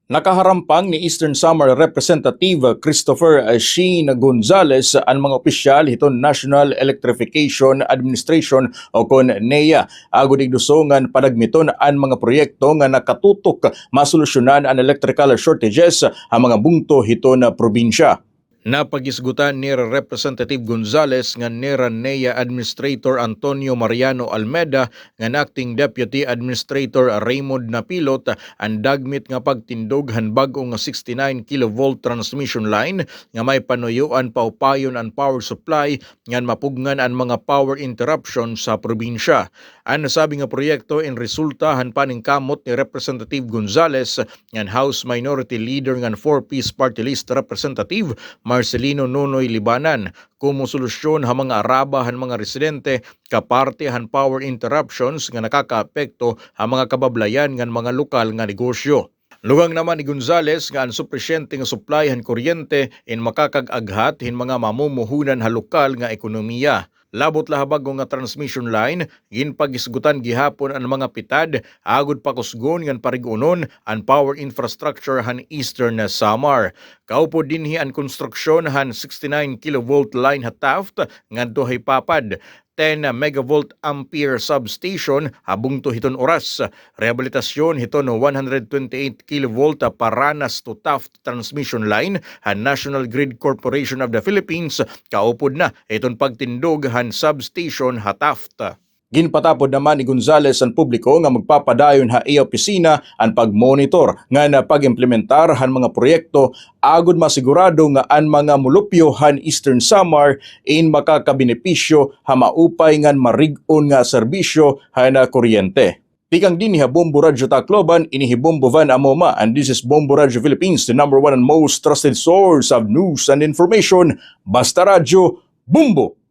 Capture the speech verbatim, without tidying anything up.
Nakaharampang ni Eastern Samar Representative Christopher Sheen Gonzales an mga opisyal hiton National Electrification Administration o kon NEA, agod igduso ngan padagmiton an mga proyekto nga nakatutok masolusyonan an electrical shortages ha mga bungto hiton probinsya. Napagisgutan ni Representative Gonzales ngan ni NEA Administrator Antonio Mariano Almeda ngan Acting Deputy Administrator Raymond Napilot an dagmit nga pagtindog han bag-o nga sixty-nine kilovolt transmission line nga may panuyoan paupayon an power supply ngan mapugngan an mga power interruption sa probinsya. An nasabi nga proyekto in resulta han paningkamot ni Representative Gonzales ngan House Minority Leader ngan Four Ps Party List Representative Marcelino Nonoy Libanan, komo solusyon ha mga araba han mga residente, kaparte han power interruptions nga nakakaapekto ha mga kabablayan ngan mga lokal nga negosyo. Lugang naman ni Gonzales nga an supisyente nga supply han kuryente in makakag-aghat hin mga mamumuhunan ha lokal nga ekonomiya. Labot la ha bag-o nga transmission line, ginpagisgutan gihapon an mga pitad agod pakusgon ngan parig-unon an power infrastructure han Eastern Samar. Kaupod dinhi an konstruksyon han sixty-nine kilovolt line ha Taft ngadto ha Ipapad, ten megavolt ampere substation ha bungto hiton Oras, rehabilitasyon hiton one hundred twenty-eight kilovolt Paranas to Taft transmission line han National Grid Corporation of the Philippines, kaupod na hiton pagtindog han substation ha Taft. Ginpatapod naman ni Gonzales an publiko nga magpapadayon ha iya opisina an pagmonitor ngan pag-implementar han mga proyekto agod masigurado nga an mga mulupyo han Eastern Samar in makakabenepisyo ha maupay ngan marig-on nga serbisyo han kuryente. Tikang dinhi ha Bombo Radyo Tacloban, ini hi Bombo Van Amoma, and this is Bombo Radyo Philippines, the number one and most trusted source of news and information. Basta Radyo, Bombo!